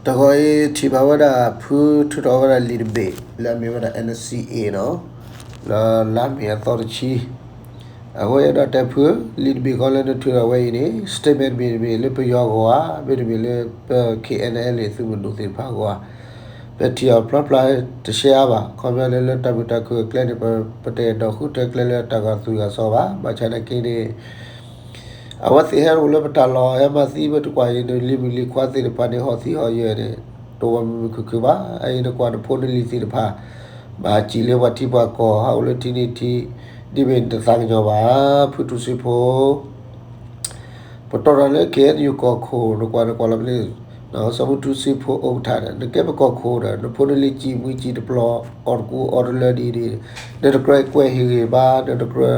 တဂီၤအံၤထံၣ်ဘၣ်ဝဲဒၣ်ဖုထုးထီၣ်ဝဲဒၣ်လံာ်တဘ့ၣ် လၢအမ့ၢ်ဝဲဒၣ် NCA နီၤ, လၢလါမ့ၤအသီတဆံ, အဃိယအဲၣ်ဒိးတဲဖုဧၢ, လံာ်တဘ့ၣ်ဃီလၢနထုးထီၣ်ဝဲအံၤန့ၣ် statement တဘ့ၣ် တမ့ၢ်လၢပယီၤအဂီၢ်ဧါ, မ့တမ့ၢ်လၢပ KNLA သုးမုၢ်ဒိၣ်သ့ၣ်တဖၣ်အဂီၢ်ဧါ, ပထံၣ်အီၤဖျါဖျါတရှဲအါဘၣ်, ခီဖျိလၢလၢတၢ်မုာ်တၢ်ခုၣ်အကျဲန့ၣ် ပ ပတအဲၣ်ဒိးဃုထၢကျဲလၢတၢ်ဂၤသူၣ်ဂၤစီဘၣ်, ဘၣ်ဆၣ်သနာ်က့န့ၣ် အဝဲသ့ၣ်ဟဲအိၣ်လၢပတၢ်လီၢ် ဟဲမၤသံပတကွၢ်အံၤန့ၣ် လံာ်မုၢ်လံာ်ခွါသ့ၣ်တဖၣ်န့ၣ် ဟီၣ်သံဟီၣ်ယၢၤန့ၣ် တအိၣ်မုာ်မုာ်ခုၣ်ခုၣ်ဘၣ်. အအံၤနကွၢ်နဖိနလံၤသ့ၣ်တဖၣ် ဘၣ်စံၣ်လၢပှၤထံပှၤကီၢ် ဟးအိၣ်လၢထံန့ၣ်ထံ, ဒ်မ့ၢ်နတသးကညီၤဘၣ် ဖုထူစ့ဖိ ပတီၢ်ထီၣ်လၢ KNU ကီၢ်ခိၣ် နကွၢ်နကွၢ်လီၤန့ၣ် စီၤဖုထူစ့ဖိအိၣ်ကထါဒီး နကဲပကီၢ်ခိၣ်ဒီး နဖိနလံၤစံၣ်မှံစံၣ်တပျီၤ အီၣ်တကူအီတလၢဒ်န့ၣ် နတကြၢးကွဲးဟ့ၣ်ဂံၢ်ဘါ နတကြၢး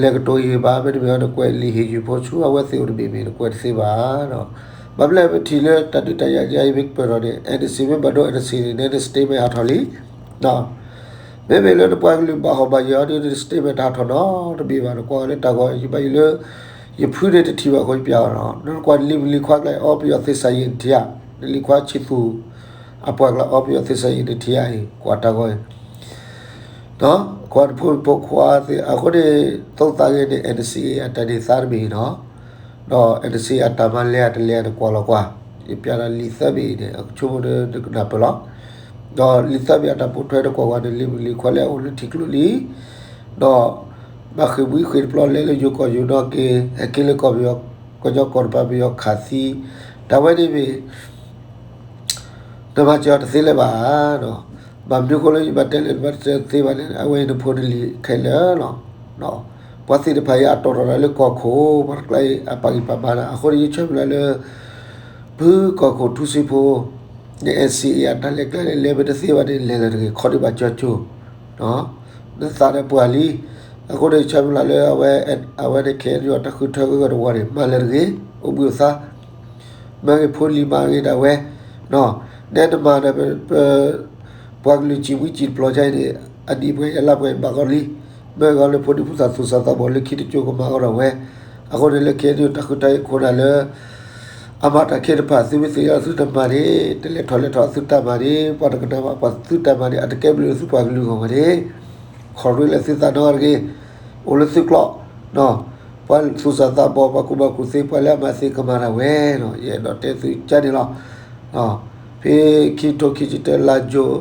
လဲၤကတိၤဟ့ၣ်ဂံၢ်ဘါ မ့တမ့ၢ်နကွဲးလံာ်ဟ့ၣ်ယုၢ်ဖိဆူအဝဲသ့ၣ်အိၣ်တဘ့ၣ်ဘ့ၣ် နကွဲးတသ့ဘၣ်ဒီး ဘၣ်မနုၤလဲၣ်ပထံၣ်လၢတၢ်ဒုးတၢ်ယၤယၤအံၤမ့ၢ်ကပၢၢ်ထီၣ်န့ၣ် NCA မ့ၢ်ဘၣ်ဒိ NCA န့ၣ် န statement ဟးထီၣ်လံ မ့မ့ၢ်လၢနပှၤကလုာ်ဘၣ်ဟီၣ်ဘၣ်ယၢၤအီၤဒီး န statement တဟးထီၣ်နီတဘ့ၣ်ဘၣ် နကွၢ်ဝဲလၢတၢ်ဂီၤ ယဘၣ်ယိၣ်လၢ ယဖုန့ၣ်တထံၣ်ဘၣ်အဃိ ယပျးအီၤနီၤ နကွၢ်လံာ်မုၢ်လံာ်ခွါကျါ အီပယီၤသ့ၣ်စၢ်ယံၤနထံၣ်ဧါ, နလံာ်ခွါဆံးသူၣ် အပှၤကျါ အီပယီၤသ့ၣ်စၢ်ယံၤနထံၣ်ဧါအံၤ ကွၢ်တၢ်ဂီၤအံၤ ကွၢ်နဖိမုၣ်ဖိခွါသ့ၣ် အဃိန့ၣ် သိးသးဂ့ၤန့ၣ် NCA အတၢ်န့ၢ်သါတဘ့ၣ်အံၤနီၤ, ဒီး NCA အတၢ်မၤလဲၤအတလဲၤနကွၢ်လီၤကွၢ်, ယပျးဒီးလံာ်သၢဘ့ၣ်အံၤန့ၣ် အကဆိကမိၣ်ဒီးနကနၢ်ပၢၢ်လီၤ. ဒီးလံာ်သၢဘ့ၣ်အတၢ်ပိာ်ထွဲနကွၢ်ကွၢ်န့ၣ် လံာ်မုၢ်လံာ်ခွါလၢအအိၣ်လၢထံကျိလံ ဒီး ဘၣ်ဃ့ၢ်မှံဟ့ၣ်တပျီၤလဲၤလၢယိၤကီၢ်ယိၤနီၣ်က့ၤ ဟဲက့ၤလၢကီၢ်ပယီၤ ကညီကီၢ်တပၤပယီၤခးသံ, တၢ်ဝဲန့ၣ်မ့ၢ် နမၤစၢၤအီၤတသ့လၢၤဘၣ်. ဘၣ်မနုၤအဃိလၢယဘၣ်တဲလၢနဘၣ်တဲသ့ဘၣ်န့ၣ် အဝဲအံၤနဖိနလံၤခဲလၢာ်လီၤ. ပှၤသ့ၣ်တဖၣ်အံၤအတီၢ်ထီၣ်တၢ်လၢကီၢ်ခိၣ် ပှၤတကျါအံၤအပာ်ဂံၢ်ပာ်ဘါတၢ် အဃိန့ၣ် ယဆၢမုၢ်လၢ်လၢ ဖုကီၢ်ခိၣ်ထူစ့ဖိ န NCA အတၢ်လဲၤကျဲန့ၣ် လဲၤမ့ၢ်တသ့ဘၣ်န့ၣ် လဲၤလၢၤတဂ့ၤ ခီဒံးဘၣ်ကၠီကၠိ နသးဒီးပှၢ်လံ. အဃိန့ၣ် ဆၢမုၢ်လၢ်လၢ အဝဲန့ၣ် KNU အတၢ်ဃုထၢဂၢၢ်ဂၢၢ်တဝီန့ၣ် မၤလၢၤတဂ့ၤ အိၣ်ဘှံးအိၣ်သါ မၤဂ့ၤဖိလံၤမၤဂ့ၤဒၣ်ဝဲ, နဲနမၤဒီး ပ ပှၤကလုာ်စံၣ်မှံစံၣ်တပျီၤအံၤန့ၣ် အနံၣ်ပှဲၤယလါပှဲၤဘၣ်ဂီၢ်လံ, မ့ၢ်ဂီၤလၢဖိဒံဖိသၣ်သူၣ်စၢ်သးဘီၣ်လၢခံတကၠိကမၤဂီၤဒီးဝဲ, အဃိန့ၣ်လၢ KNU တၢ်ဃုထၢအံၤခိၣ်နၢ်လၢ အမၤတၢ်ခဲတဖၣ် သုမ့ၢ်သ့ၣ်ညါသုတမၤန့ၣ် တလဲၤထီၣ်လဲၤထီၣ်သုတၢ်မၤန့ၣ် ပှၤတကနၣ်ဘၣ်ပှၤသုတၢ်မၤန့ၣ် အတကဲဘျုးသုပှၤကလုာ်အဂီၢ်ဘၣ်န့ၣ် ခီၣ်ရ့လၢသုသးနီတဂ့ၤ, အိၣ်လၢသုကျိၤ, ပှၤသူၣ်စၢ်သးဘီၣ် ပှၤကူၣ်ဘၣ်ကူၣ်သ့ ပှၤလၢအမၤသ့ကမၤဒၣ်ဝဲ, ယအဲၣ်ဒိးတဲသုကါန့ၣ်လီၤ. ဖဲခံကထိခံဆံတၢ လါယူၤ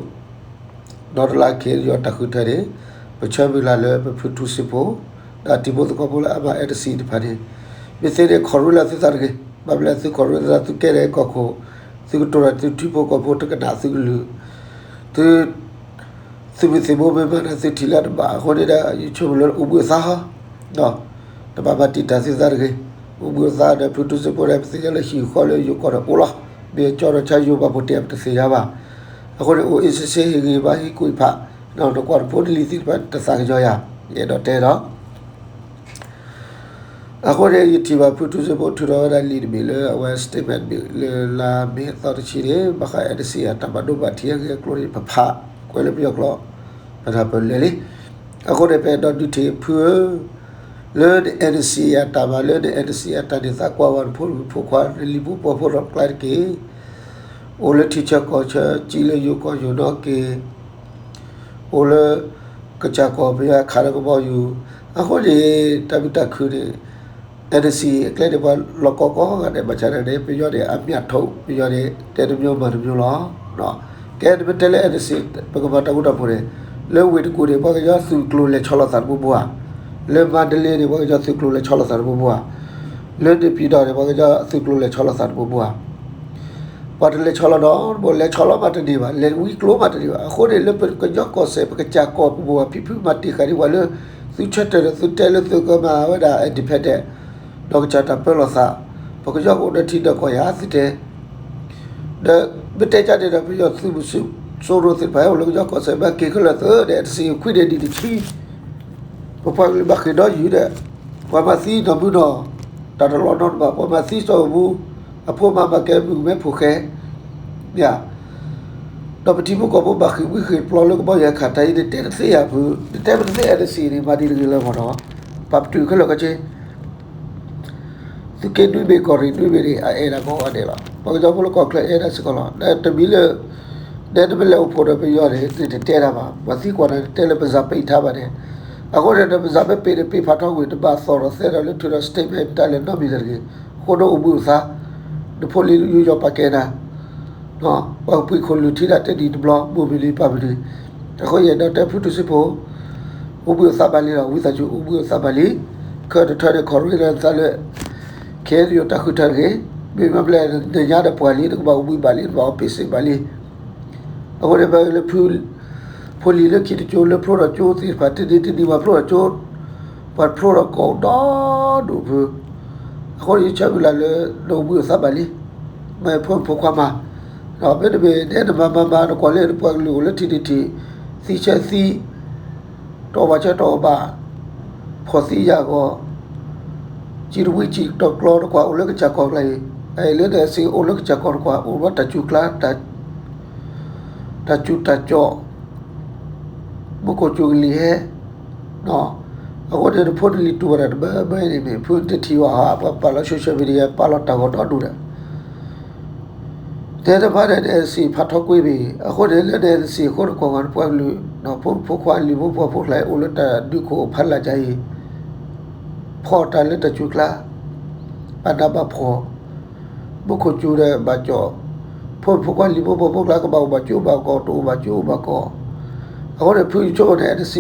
ဒီးတလါခံ ယွၤတၢ်ဃုထၢန့ၣ် ပဆၢမုၢ်လၢ်လၢပဖုထူစ့ဖိ ဒီးတံၤဖိသကိးဖိလၢအမၤ NCA တဖၣ်န့ၣ် မ့ၢ်သ့န့ၣ် ခီၣ်ရ့လၢသုသးတဂ့ၤ, ဘၣ်မနုၤလဲၣ်သုခီၣ်ရ့သုသး သုကဲဒီးကီၢ်ခိၣ်, သုကတိၤတၢ်သုထံဖိကီၢ်ဖိတကနၣ်သုကလုၢ်, သု သုးမုၢ်သံၣ်ဘိမ့ၢ်မၤဒီးသုထံၣ်လၢတဘၣ်အဃိန့ၣ်ဒီး ယဆိကမိၣ်လၢအိၣ်ဘှံးအိၣ်သါဟီ, တဘၣ်မၤတံာ်တာ်သုသးတဂ့ၤ, အိၣ်ဘှံးအိၣ်သါဒီးဖုထူစ့ဖိဒီး ပသ့ၣ်ညါလၢဟံၣ်ဃီလၢယိၤကီၢ်ဒီးအိၣ်လီၤ, မ့ၢ်ကၠီဒီးဆါယိၤဘၣ်ဖိတဲပတသ့ၣ်ညါဘၣ်, အဃိန့ၣ် အိၣ်အ့ၣ်စ့ဆ့ဟ့ၣ်ဂံၢ်ဘါဟ့ၣ်ကွံာ်ဖး, နကွၢ်တဖိတလံၤသ့ၣ်တဖၣ်တသးကညီၤယၤ, ယအဲၣ်ဒိးတဲဒီး အဃိန့ၣ် ယထံၣ်ဘၣ်ဖုထူစ့ဖိထုးထီၣ်ဝဲဒၣ်လံာ်တဘ့ၣ်လၢအဝဲ statement တဘ့ၣ်လၢလါမ့ၤအသီတဆံန့ၣ် ဘၣ်ဃး NCA အတၢ်ဘၣ်ဒိဘၣ်ထံးအဂ့ၢ်အကျိၤန့ၣ် ပဖးကွဲးလၢပယီၤကျိာ် ပနၢ်ပၢၢ်လၢာ်လံ. အဃိန့ၣ် ပအဲၣ်ဒိးဒုးထံၣ်ဖုဧၢ, လၢန NCA အတၢ်မၤ လၢန NCA အတၢ်န့ၣ်သးကွၢ်ဝဲနဖိမုၣ်ဖိခွါ နလံၤဖိပိာ်ဖိဒီးကျါတက့ၢ်. အိၣ်လၢထံဆၢကီၢ်ဆၢ စံးလၢယိၤကီၢ်ယိၤနီၣ်က့ၤ အိၣ်လၢ ကစၢ်ကီၢ်ပယီၤခးဒီးကဘီယူၤ, အဃိန့ၣ် တၢ်မုာ်တၢ်ခုၣ်န့ၣ် NCA အကျဲန့ၣ် ပှၤလီၤကီကီဂၤဒဲး ဘၣ်ဆၣ်န့ၣ် ပယီၤန့ၣ် အမျးထိး ပယီၤန့ၣ် တဲတမျိုးမၤတမျိုးလီၤ. ကဲ နမ့ၢ်တဲလၢ NCA ပကမၤတၢ်မူတၢ်ဖှိၣ်န့ၣ် လၢဝ့ၢ်တကူၣ်န့ၣ် ပှၤကညီသုးကျိၤလဲၤဆီလီၤသးတဘိဘိဧါ, လၢမါဒလ့န့ၣ် ပှၤကညီသုးကျိၤလဲၤဆီလီၤသးတဘိဘိဧါ, လၢန့ၣ်ပၠံၤဒီးန့ၣ် ပှၤကညီသုးကျိၤလဲၤဆီလီၤသးတဘိဘိဧါ ပှၤတလဲၤဆီလီၤဒီးတဘိ လဲၤဆီလီၤမးတန့ၢ်ဘၣ်, လဲၤဝံကျိၤမးတန့ၢ်ဘၣ်. အဃိန့ၣ် လၢပကညီကီၢ်စဲၣ် ပကစၢ်ကီၢ်ပူၤဘၣ် ဖံဖုမၤတ့ၢ်ဃာ်ဒံးပှၤလၢ သုဆၢထၢၣ်ဒီးသုတဲလၢသုကမၤဝဲဒၣ် independent ဒီးကစၢ်တၢ်ပၢလီၤသး, ပကညီကအိၣ်ဒီးထံဒီးကီၢ်ယၤသုတဲ ဒီးမ့ၢ်တဲကၢ်န့ၣ်ဒီး ပယီၤသုးမုၢ်စိရိၤသ့ၣ်တဖၣ် ဟဲအိၣ်လၢကညီကီၢ်စဲၣ် ဘၣ်က့ၤခဲလၢာ်သၢဒီး NCA ခွံန့ၣ်နံၣ်တဆံ ပပှၤကလုာ်ဘၣ်ဃ့ၢ်ဒီယုၢ်ဒီး ပှၤမၤသံနီၢ်မုၢ်နီၢ် တၢ်တလီၢ်နီတဘ့ၣ် ပှၤမၤသံစီၤဧၢမူ အဖိမါမၤကဲမုၣ်ကမဲဖိၣ်ဃဲ ဒီးပထံဖိကီၢ်ဖိဘၣ်ဃ့ၢ်မှံဟ့ၣ်ပျီလၢကဘီယူၤဟဲခးတၢ်အံၤန့ၣ် တဲတသ့ဧါဖု, နတဲပတသ့ NCA န့ၣ် မၤဒ်တဂ့ၤလၢမ့ၢ်နီၤ, ပာ်ပတုာ်ခဲလၢာ်ခဲဆ့ သုးက့နွံဘ့ၣ် ကီၢ်ရ့ၣ်နွံဘ့ၣ်န့ၣ် အအဲၣ်ဒၣ်ကိးဂၤဒဲးလီၤ. ပှၤကညီဖိလၢကီၢ်ချၢအဲၣ်ဒၣ်စ့ၢ်ကီးလီၤ. နတမံၤလၢ နဲနမ့ၢ်လဲၤအိၣ်ဖှိၣ်ဒီးပယီၤန့ၣ် နတတဲတၢ်ဘၣ်. ပှၤသံကွၢ်နၤ နတဲလၢပစၢ်ပ့းထါဘၣ်န့ၣ်, အဃိန့ၣ် နပစၢ်မ့ၢ်ပ့းန့ၣ် ပ့းဖးထီကွံာ် တဘၣ်သီၣ်ဒီးသဲဒီးလၢထုးဒီး statement တၢ်လဲၤနီတမံၤတဂ့ၤ. အဃိန့ၣ်အိၣ်ဘှံးအိၣ်သါ, နဖိလံၤယူးယီၣ်ပာ်ကဲနၤ ပှၤကပှံာ်ခိၣ်လုၢ်ထံဒၣ်တဲနံၤတဘျီ မိၢ်မုၢ်လံၤပၢ်မုၢ်လံၤ, အဃိယအဲၣ်ဒိးတဲဖုထူစ့ဖိ, အိၣ်ဘှံးအိၣ်သါဘၣ်လံလီၤ. ဝံသးစူၤအိၣ်ဘှံးအိၣ်သါဘၣ်လံ. ခဲအံၤတထၢန့ၣ် ခီၣ်ရ့လၢနသးလၢ ခဲအံၤယိၤတၢ်ဃုထၢတဂ့ၤ. မ့မ့ၢ်ဘျဲၣ်နညါဒီးပှၤလံ နကဘၣ်အိၣ်ဘှံးဘၣ်လံ နဘၣ်အီၣ်ပ့းစ့ဘၣ်လံ. အဃိန့ၣ် ပလၢ ဖိလံၤလၢခံတကၠိ လၢဖျိထီၣ်ကၠိသ့ၣ်တဖၣ် တနံၤတနံၤပှၤဖျိထီၣ်ကၠိ, ပှၤဖျိထီၣ်ကီၢ်ဒီဒူၣ်ဖု, အဃိန့ၣ် ယဆၢမုၢ်လၢ်လၢ နအိၣ်ဘှံးအိၣ်သါဘၣ်လံ. မ့ၢ်ဖိမုၣ်ဖိခွါမၤ, မ့တမ့ၢ် နဲနမၤမၤမၤ နကွၢ်လၢနပှၤကလုာ်အိၣ်လၢထံတထံး, သံဆၢသံ တအီၣ်ဘၣ်ဆၢတအီၣ်ဘၣ်, ဖှီၣ်သံယာ်ဂီၤ, စံးတဝံစံးတကျီ နကွၢ်အိၣ်လၢကစၢ်ကီၢ်ကျါအံၤ, လၢနအဲၣ်စ့အိၣ်လၢကစၢ်ကီၢ်နကွၢ် အိၣ်ဘၣ်တၢ်စူၤကျါ, တၢ်စူၤတၢ်ကၠီၣ်, မူခိၣ်စူၤကလံၤဟဲ, အဃိန့ၣ် နဖိနလံၤတူၢ်ဘၣ်တၢ်တဘၢဘၢအံၤန့ၣ်မ့ၢ် ဖုတထံၣ်ဘၣ်ဟီ ပှၤပာ်လီၤ social media ပာ်လီၤတၢ်ဂီၤဒီဒူၣ်ဒီး တဲတဘၣ်ဒီး နအဲၣ်စ့ဖးထီကွံာ်မ့ၢ်, အဃိန့ၣ် လၢနအဲၣ်စ့အဃိ နကွၢ်ကွၢ်နပှၤကလုာ် ဖိမုၣ်ဖိခွါလံၤဖိပှၢ်ဖိကျါအံၤ အိၣ်လၢတၢ်ဒုးခိၣ်ဖးလၢ်ကါအံၤ, ဖှီၣ်တၢ်လၢတၢ်စူၤကျါ, ဘၣ်နးဘၣ်ဖှီၣ်, မူခိၣ်စူၤဒီးဘၣ်ကၠီၣ်, ဖိမုၣ်ဖိခွါလံၤဖိပှၢ်ဖိကျါ ကဘၣ်အိၣ်ဘၣ်ကၠိအိၣ်ဘၣ်ကီၢ် တအိၣ်ဘၣ်ကၠိအိၣ်ဘၣ်ကီၢ်, အဃိန့ၣ် ဖုဆိကမိၣ်န့ၣ် အဲၣ်စ့မ့ၢ်န့ၣ် နမ့ၢ်တတဲဒၣ်အဂ့ၢ်ဒံးဘၣ်န့ၣ် ကဂ့ၤမ့ၢ်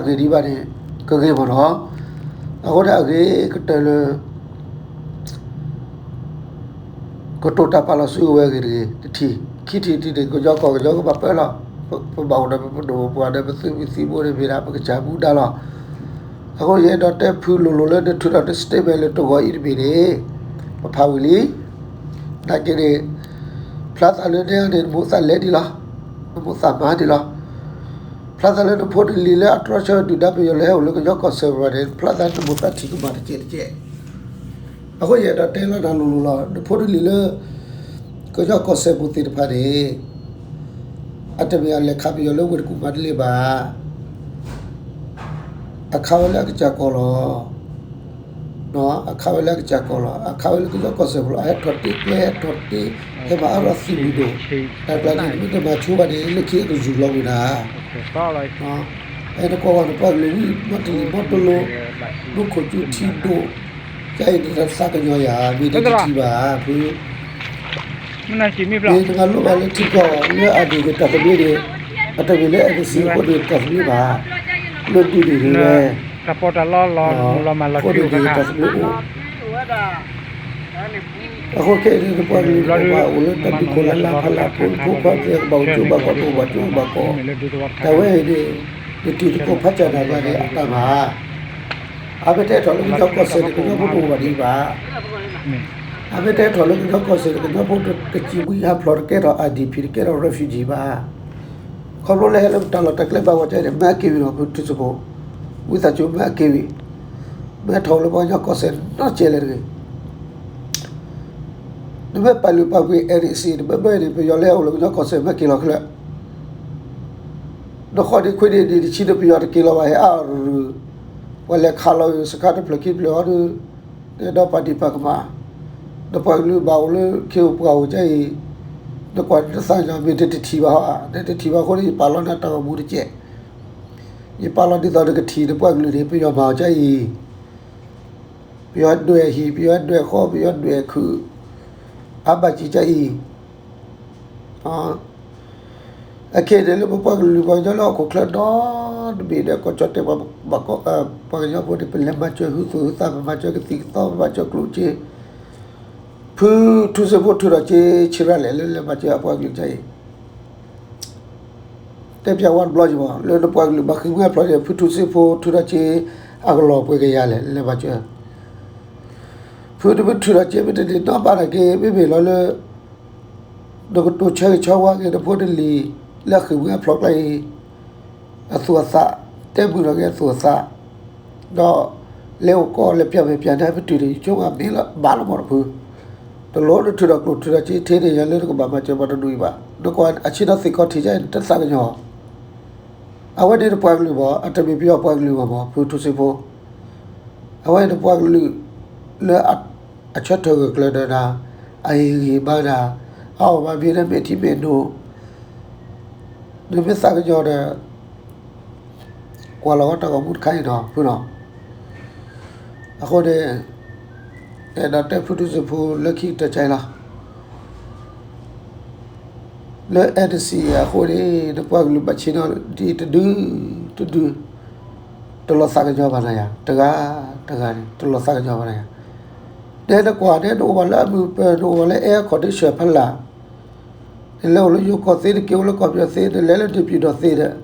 နီၤ, အဃိန့ၣ် အဂ့ၤကတၢၢ်လၢ ကတိၤတၢ်ပာ်လီၤစုကဝဲၤအဂ့ၢ်တဂ့ၤ တထံၣ်, ခံထံၣ်တထံၣ်န့ၣ် ကညီကီၢ်ကညီကဘၣ်ပၢလီၤ, ပဘၣ်အိၣ်ဒီးပပဒိၣ်ပပှၢ်ဒီး ပသုးမုၢ်သံၣ်ဘိန့ၣ်မ့ၢ်ဒၣ် ပကစၢ်မူဒါလီၤ. အဃိယအဲၣ်ဒိးတဲဖုလိၤလိၤလၢ နထုးထီၣ်န statement လၢတဂီၤအံၤတဘ့ၣ်န့ၣ် ပဖးဝံၤလံ, နာ်က့န့ၣ် ဖျါသးလၢန့ၣ်န့ၣ် နမိၣ်သးလဲၤဒံးလီၤ, နမိၣ်သးမၤဒံးလီၤ. ဖျါသးလၢနဖိနလံၤလၢအတြီဆၢဒုၣ်ဒါပယီၤလၢဟဲအိၣ်လၢကညီကီၢ်စဲၣ်ပူၤန့ၣ် ဖျါသးနမိၣ်သးထံၣ်ကမၣ်တကဲးတကဲး, အဃိယအဲၣ်ဒိးတဲလီၤနၤလိၤလိၤလီၤ. နဖိနလံၤလၢ ကညီကီၢ်စဲၣ်ပူၤသ့ၣ်တဖၣ်န့ၣ် အတမ့ၢ်အလဲၤခးပယီၤလၢဝ့ၢ်တကူၣ်မၤတလ့ၤဘၣ်, အခးဝဲလၢအကစၢ်ကီၢ်လီၤ. အခးဝဲလၢအကစၢ်ကီၢ်လီၤ. အခးဝဲလၢကညီကီၢ်စဲၣ်ပူၤလီၤ. အဟဲထီၣ်တ့ကျဲ ဟဲထီၣ်တ့, ဟဲမၤအါထီၣ်သံမုၢ်ဒိၣ်, တၢ်ကျါန့ၣ် နမ့ၢ်တမၤဆိဘၣ်န့ၣ် လၢခံအကယူၢ်လီၤဝံၤနၤ. နကွၢ်ဝဲနပှၤကလုာ်ဝံၤ မီတလံၤမီတလိၤ, မူခိၣ်စူၤထံဒိၣ်, ယအံၤန့ၣ်တၢ်သးကညီၤယၤ မ့ၢ်တထံၣ်ဘၣ်, ဖု မ့ၢ်တဂၤလိၣ်ဘၣ်လၢထံကီၢ်လၢအဒံၣ်က့ၤတၢ်သဘျ့န့ၣ်, အတမ့ၢ်လၢ အဲၣ်စ့ အဃိန့ၣ်တၢ်သဘျ့ဘၣ်, လၢဒုးန့ၣ်လၢ အဃိန့ၣ်တၢ်သဘျ့အိၣ်, အဃိခဲအံၤန့ၣ် နပှၤကလုာ်ပှၤဘၣ်အိၣ်လၢတၢ်ဒုးခိၣ်လၢ်လၢ်ဖးလၢ် ဖိမုၣ်ဖိခွါသ့ၣ်ကဘၣ်အိၣ်ကၠိဘၣ်ကီၢ် တအိၣ်ဘၣ်ကၠိဘၣ်ကီၢ်, တၢ်ဝဲအံၤန့ၣ် နတံၤသကိးဖးစၢ်တၢ်ကျါန့ၣ် အတၢ်မၤ အမ့ၢ်တဟဲထီၣ်လၢကညီကီၢ်စဲၣ်န့ၣ် ကညီဖိတအိၣ်ဘၣ်ဒံးဘၣ်. အမ့ၢ်တဟဲထီၣ်လၢကညီကီၢ်စဲၣ်န့ၣ် ကညီဖိတကစံးဝံဟးဖျိး တကဲထီၣ် IDP တကဲထီၣ် refugee ဘၣ်. ခီဖျိလၢဟဲလၢပတၢ်လီၢ်တၢ်ကျဲဘၣ်ဝဲကဲန့ၣ် မၤအက့ၢ်ဝံၤလီၤ ဖုထူစ့ဖိ, ဝံသးစူၤမၤအက့ၢ်ဝံၤ, မ့ၢ်ဟဲထီၣ်လၢပှၤကညီကီၢ်စဲၣ်နီတစဲးလဲၣ်တဂ့ၤ. နမ့ၢ်ပာ်လုၢ်ပာ်ပှ့ၤ အဲၣ်ဒံၣ်စံး တဘၢဘၢအံၤန့ၣ် ပယီၤလၢဟဲအိၣ်လၢကညီကီၢ်စဲၣ် မ့ၢ်က့ၤလီၤခဲလၢာ်, နဃီန့ၣ်ခွံန့ၣ် နံၣ်တဆံန့ၣ် ပယီၤတက့ၤလီၤဘၣ် ဟဲအါရူၤ, ပှၤလဲၤခးလီၤစခါတဖျၢၣ်ခံဖျၢၣ်အီၤဒီး, နဒီးပာ်ဒံၣ်ပာ်ကမၣ်, နပှၤကလုာ်ဘၣ်အိၣ်လၢခ့အိၣ်ပှၤအိၣ်ကဲအံၤ, နကွၢ်နသးကညီၤမ့ၢ်နတထံၣ်ဘၣ်ဟီဧါ, နတထံၣ်ဘၣ်အဃိန့ၣ် ယပာ်လီၤနၤတၢ်ဂီၤမူတကဲး, ယပာ်လီၤဒ်သိးနကထံၣ်နပှၤကလုာ်န့ၣ် ပယီၤမၤအီၤကဲအံၤ ပယီၤဒွဲၣ်ဟံၣ် ပယီၤဒွဲၣ်ဃီ ပယီၤဒွဲၣ်ခုၣ်, အါဘၣ်စံးကဲအံၤ, အခဲအံၤန့ၣ်လၢပပှၤကလုာ်ပှၤကညီလၢဟီၣ်ခိၣ်ချၢဒီတဘ့ၣ်ဒီး ကီၢ်ကၠီၣ်တဲၣ် ပှၤကညီဖိန့ၣ် ပလဲၤမၤစၢၤဟုသူၣ်ဟုသး ပမၤစၢၤကသံၣ်ကသီ ပမၤစၢၤကျိၣ်စ့, ဖုထူစ့ဖိထုးထီၣ်က့ၤဆံးရၣ်လဲၣ်လၢလဲၤမၤစၢၤအပှၤကလုာ်ကဲအံၤ တဲပျးဝဲတဘျီက့ၤမး လၢနပှၤကလုာ်ဘၣ်ဃ့ၢ်မှံဟးဖျိးန့ၣ် ဖုထူစ့ဖိထုးထီၣ်က့ၤ အကလီၢ်ပှဲၤကယၤလဲၣ် လဲၤမၤစၢၤ, ဖုတမ့ၢ်ထုးထီၣ်က့ၤမ့တမ့ၢ်နီၢ်ဘၣ်တၢ်က့ၤ မ့မ့ၢ်လီၤလၢ နကတိၤဆၢဂ့ၤဆၢဝါက့ၤနဖိနလံၤ လၢအဃ့ၢ်မှံဟးဖျိးကျါအံၤ အသူၣ်အသး, တဲမုာ်ထီၣ်က့ၤအသူၣ်အသး, ဒီးလဲၤအိၣ်ကီၢ်လဲၤပျၢ်မဲာ်ပျၢ်နါပတုာ်န့ၣ် ယဆိကမိၣ်မ့ၢ်လၢဘၣ်လီၤမးတဖု, တလိၣ်နထုးထီၣ်ကျိၣ်ထုးထီၣ်စ့ထဲန့ၣ် ယၤလၢနကဘၣ်မၤစၢၤပှၤတဒူၣ်အံၤဘၣ်, နကွၢ်အဆ့ၣ်နီၤသ့ၣ်ခီၣ်ထံးကဲအံၤ နတသးကညီၤ အဝဲန့ၣ်နပှၤကလုာ်မး အတမ့ၢ်ပယီၤပှၤကလုာ်ဘၣ်မး ဖုထူစ့ဖိ, အဝဲန့ၣ်နပှၤကလုာ် လၢအဆၢထၢၣ်ဂၢၢ်ကျၢၤဒီးနၤ, အဟ့ၣ်ဂံၢ်ဘါနၤ, အအီၣ်ဘၣ်မ့ၤဒီးမ့ၢ်ထံမ့ၢ်နိ, နမ့ၢ်သးကညီၤဒီး ကွၢ်လီၤဝဲတၢ်ဂီၤမူတခါအံၤနီၤ ဖုနီၤ. အဃိန့ၣ် အဲၣ်ဒိးတဲဖုဒူစ့ဖိလၢခံကတၢၢ်ကၢအံၤလီၤ. လၢ NCA အဃိန့ၣ် နပှၤကလုာ်ဘၣ်ဆ့ၣ်နီၤဒ်တဒု တဒု တလီၤသးကညီၤဘၣ်နၤယၤ, တဂၤတဂၤန့ၣ် တလီၤသးကညီၤဘၣ်နၤယၤ. တဲနကွၢ်န့ၣ် နအိၣ်ဘၣ်လၢအမုာ်ပၢၤ နအိၣ်ဘၣ်လၢ air condition ဖီလာ်, နလဲၤအိၣ်လၢယိၤကီၢ်သ့ နက့ၤအိၣ်လၢကီၢ်ပယီၤသ့ နလဲၤလၢန့ၣ်ပယီၤဒီးသ့ဒီး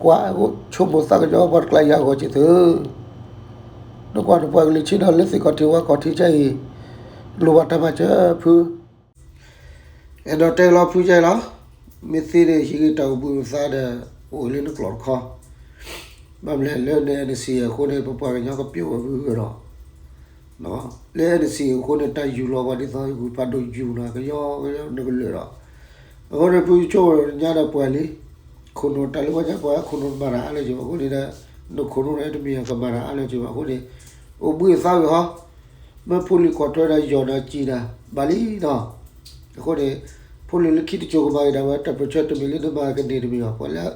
ကွၢ်ဆိကမိၣ်သးကညီၤပှၤတကျါယၤအဂီၢ်က့ၤသု. နကွၢ်နပှၤကလုာ်ဆ့ၣ်နီၤလၢသ့ၣ်ခီၣ်ထံးဝၣ်ခီၣ်ထံးကၢအံၤ, လိၣ်ဘၣ်တၢ်မၤစၢၤဖု အဲၣ်ဒိးတဲလီၤဖုကၢအံၤလီၤ. မ့ၢ်သ့န့ၣ် ဟံးက့ၤတၢ်အိၣ်ဘှံးအသးဒီး အိၣ်လၢနကျိာ်တခီ, ဘၣ်မနုၤလဲၣ်လၢန NCA အဃိန့ၣ် ပပှၤကညီကပျိာ်ဝဲဖုဂၢၢ်ဒီး လၢ NCA အဃိန့ၣ် တၢ်ယူၢ်လီၤပှၤဒ်သိးဂုၢ်ဖးဒိၣ်ယူၢ်နီၤ ကညီကညီနကလုာ်ဒီး, အဃိန့ၣ် ဖုကၠိညါဒီးပှၤလံ, ခိၣ်နူာ်တၢ်လၢပှၤညါပှၤ ခိၣ်နူာ်မၤတၢ်အါလၢက့ၤဘၣ်အဃိန့ၣ်ဒီး, နခိၣ်နူာ်န့ၣ်တမ့ၢ်ကမၤတၢ်အါလၢက့ၤဘၣ်အဃိန့ၣ်, အိၣ်ဘှံးအသးဝံၤဟီ, မ့ၢ်ဖိလံၤကွၢ်ထွဲဒီးယီၢ်နၤစံးနၤ, ဘၣ်လံနီၤ. အဃိန့ၣ်, ဖိလံၤလၢခံတစိၤကမၤက့ၤဒၣ်ဝဲ တၢ်ပၢၢ်ဆၢတမံၤလၢနမၤကန့ၢ်တမံၤဘၣ် ပှၤလၢ,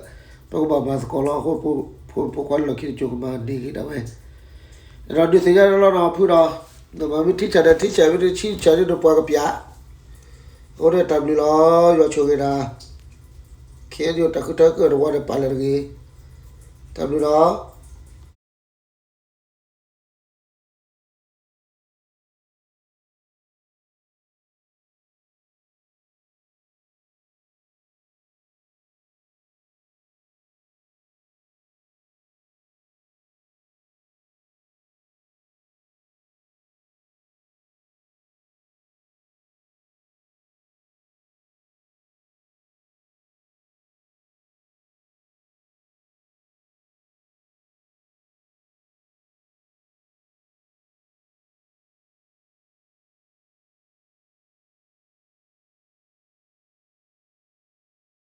ပကဘၣ်မၤသကိးလီၤအဃိ, ဖိမုၣ်ဖိခွါလၢလီၢ်ခံတစိၤကမၤန့ၢ်က့ၤဒၣ်ဝဲ, ဒီးဒုးသ့ၣ်ညါလီၤနီၤဖုဒီး, နမ့ၢ်ထံဆၣ်ဒီးထံဆၣ် မ့ၢ်တထံဆၣ်ဒ်နပှၤကပျၢ်, အဃိန့ၣ်တၢ်ဘျုးလီၤ ယွၤဆိၣ်ဂ့ၤနၤ, ခဲအံၤတၢ်ဃုထၢကၢၢ်တဝီဒီးပာ်လၢာ်တဂ့ၤ, တၢ်ဘျုးလီၤ.